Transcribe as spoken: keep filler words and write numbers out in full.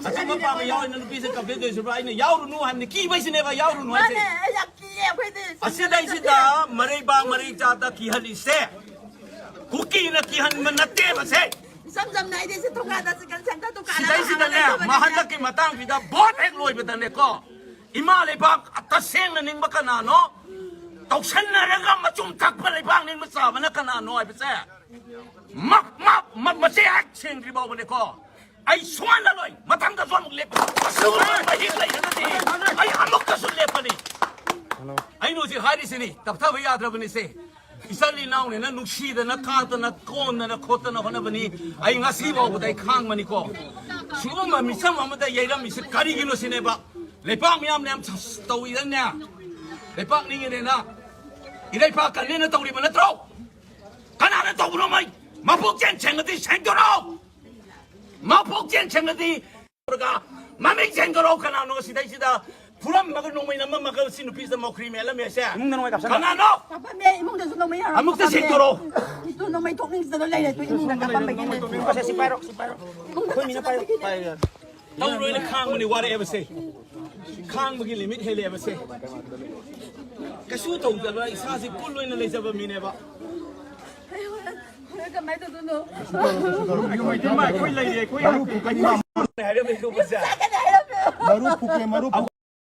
ꯑꯆꯨꯝꯕ ꯄꯥꯝꯕ ꯌꯥꯎꯔꯤꯅ ꯅꯨꯄꯤꯁꯦ complain ꯇꯧꯔꯤꯁꯤꯕ꯭ꯔꯥ? ꯑꯩꯅ ꯌꯥꯎꯔꯨꯅꯨ ꯍꯥꯏꯕꯅꯤ, ꯀꯤꯕꯩꯁꯤꯅꯦꯕ ꯌꯥꯎꯔꯨꯅꯨ ꯍꯥꯏꯁꯦ꯫ ꯃꯥꯅꯦ, ꯑꯩ ꯌꯥꯝ ꯀꯤꯌꯦ ꯑꯩꯈꯣꯏꯗꯤ꯫ ꯑꯁꯤꯗꯩꯁꯤꯗ ꯃꯔꯩꯕꯥꯛ ꯃꯔꯩ ꯆꯥꯗ ꯀꯤꯍꯜꯂꯤꯁꯦ ꯀꯨꯀꯤꯅ ꯀꯤꯍꯟꯕ ꯅꯠꯇꯦꯕꯁꯦ꯫ ꯏꯆꯝ ꯆꯝꯅ ꯑꯩꯗꯤ ꯁꯤ ꯊꯣꯡꯒꯥꯗ chicken center ꯗꯨꯀꯥꯟ ꯑꯃ ꯁꯤꯗꯩꯁꯤꯗꯅꯦ, ꯍꯥꯡꯉꯒ ꯂꯩꯖꯕꯅꯤꯅꯦ꯫ ꯃꯍꯟꯗꯛꯀꯤ ꯃꯇꯥꯡꯁꯤꯗ ꯚꯣꯠ ꯍꯦꯛ ꯂꯣꯏꯕꯗꯅꯦꯀꯣ, ꯏꯃꯥ ꯂꯩꯕꯥꯛ ꯇꯁꯦꯡꯅ ꯅꯤꯡꯕ ꯀꯅꯥꯅꯣ, ꯇꯧꯁꯟꯅꯔꯒ ꯃꯆꯨꯝ ꯊꯛꯄ ꯂꯩꯕꯥꯛ ꯅꯤꯡꯕ ꯆꯥꯕꯅ ꯀꯅꯥꯅꯣ ꯍꯥꯏꯕꯁꯦ ꯃ- ꯃ- ꯃ- ꯃꯆꯦ ꯍꯦꯛ ꯁꯦꯡꯗ꯭ꯔꯤ ꯐꯥꯎꯕꯅꯦꯀꯣ, ꯑꯩ ꯁꯨꯡꯍꯜꯂꯔꯣꯏ꯫ ꯃꯊꯪꯗꯁꯨ ꯑꯃꯨꯛ ꯂꯦꯞꯄ, ꯃꯍꯤꯛ ꯂꯩꯔꯒꯗꯤ ꯑꯩ ꯑꯃꯨꯛꯀꯁꯨ ꯂꯦꯞꯄꯅꯤ꯫ ꯑꯩꯅ ꯍꯧꯖꯤꯛ ꯍꯥꯏꯔꯤꯁꯤꯅꯤ, ꯇꯞꯊꯕ ꯌꯥꯗ꯭ꯔꯕꯅꯤꯁꯦ꯫ ꯏꯆꯜ ꯏꯅꯥꯎꯅꯤꯅ ꯅꯨꯡꯁꯤꯗꯅ ꯀꯥꯗꯅ ꯀꯣꯟꯗꯅ ꯈꯣꯠꯇꯅ ꯍꯣꯠꯅꯕꯅꯤ꯫ ꯑꯩ ꯉꯁꯤ ꯐꯥꯎꯕꯗ ꯑꯩ ꯈꯥꯡꯕꯅꯤꯀꯣ꯫ ꯁꯤꯒꯨꯝꯕ ꯃꯤꯆꯝ ꯑꯃꯗ ꯌꯩꯔꯝꯃꯤꯁꯤ ꯀꯔꯤꯒꯤꯅꯣ ꯁꯤꯅꯦꯕ꯫ ꯂꯩꯕꯥꯛ ꯃꯤꯌꯥꯝꯅ ꯌꯥꯝ ꯇꯧꯏꯗꯅꯦ, ꯂꯩꯄꯥꯛ ꯅꯤꯡꯉꯤꯅꯦꯅ, ꯏꯔꯩꯄꯥꯛ ꯀꯟꯅꯦꯅ ꯇꯧꯔꯤꯕ ꯅꯠꯇ꯭ꯔꯣ? ꯀꯅꯥꯅ ꯇꯧꯕꯅꯣ? ꯃꯩ ꯃꯄꯨꯛꯆꯦꯟ ꯁꯦꯡꯉꯗꯤ ꯁꯦꯡꯗꯣꯔꯛꯑꯣ꯫ ꯃꯄꯨꯛꯆꯦꯟ ꯁꯦꯡꯉꯗꯤ ꯃꯃꯤꯡ ꯆꯦꯟꯗꯣꯔꯛꯑꯣ꯫ ꯀꯅꯥꯅꯣ ꯁꯤꯗꯩꯁꯤꯗ ꯐꯨꯔꯝꯃꯒ ꯅꯣꯡꯃꯩ ꯅꯝꯃꯝꯃꯒ ꯁꯤ ꯅꯨꯄꯤꯁꯤꯗ ꯃꯧꯈ꯭ꯔꯤ ꯃꯦꯜꯂꯝꯃꯦꯁꯦ? ꯏꯃꯨꯡꯗ ꯅꯣꯡꯃꯩ ꯀꯥꯞꯁꯟꯕ꯫ ꯀꯅꯥꯅꯣ? ꯀꯥꯞꯄꯝꯃꯦ, ꯏꯃꯨꯡꯗꯁꯨ ꯅꯣꯡꯃꯩ ꯌꯥꯎꯔꯝꯃꯦ, ꯑꯃꯨꯛꯇ ꯀꯥꯞꯄꯝꯃꯦ꯫ ꯁꯦꯡꯗꯣꯔꯛꯑꯣ꯫ ꯏꯇꯨ ꯅꯣꯡꯃꯩ ꯊꯣꯛꯅꯤꯡꯗꯅ ꯂꯩꯔꯦ, ꯇꯨ ꯏꯃꯨꯡꯗ ꯀꯥꯞꯄꯝꯕꯒꯤꯅꯦ꯫ ꯁꯦ, ꯁꯤ ꯄꯥꯏꯔꯣ, ꯁꯤ ꯄꯥꯏꯔꯣ꯫ ꯏꯃꯨꯡꯗ ꯀꯥꯞꯁꯜꯂꯛꯄꯒꯤꯅꯦ꯫ ꯇꯧꯔꯣꯏꯅ ꯈꯥꯡꯕꯅꯤ ꯋꯥꯔꯛꯑꯦꯕꯁꯦ꯫ ꯈꯥꯡꯕꯒꯤ limit ꯍꯦꯜꯂꯛꯑꯦꯕꯁꯦ꯫ ꯀꯩꯁꯨ ꯇꯧꯗꯕ ꯏꯁꯥꯁꯦ cool ꯑꯣꯏꯅ ꯂꯩꯖꯕ ꯃꯤꯅꯦꯕ꯫ ꯑꯩ ꯍꯣꯔꯦꯟ, ꯍꯣꯔꯦꯟ ꯀꯃꯥꯏꯅ ꯇꯧꯗꯣꯏꯅꯣ? ꯑꯩꯈꯣꯏ ꯂꯩꯔꯤ, ꯑꯩꯈꯣꯏ ꯍꯥꯏꯔꯝꯃꯦ ꯈꯨꯕꯁꯦ꯫ ꯆꯥꯒꯅꯤ ꯍꯥꯏꯔꯝꯃꯦ꯫ ꯃꯔꯨ ꯐꯨꯀꯦ, ꯃꯔꯨ ꯐꯨꯀꯦ꯫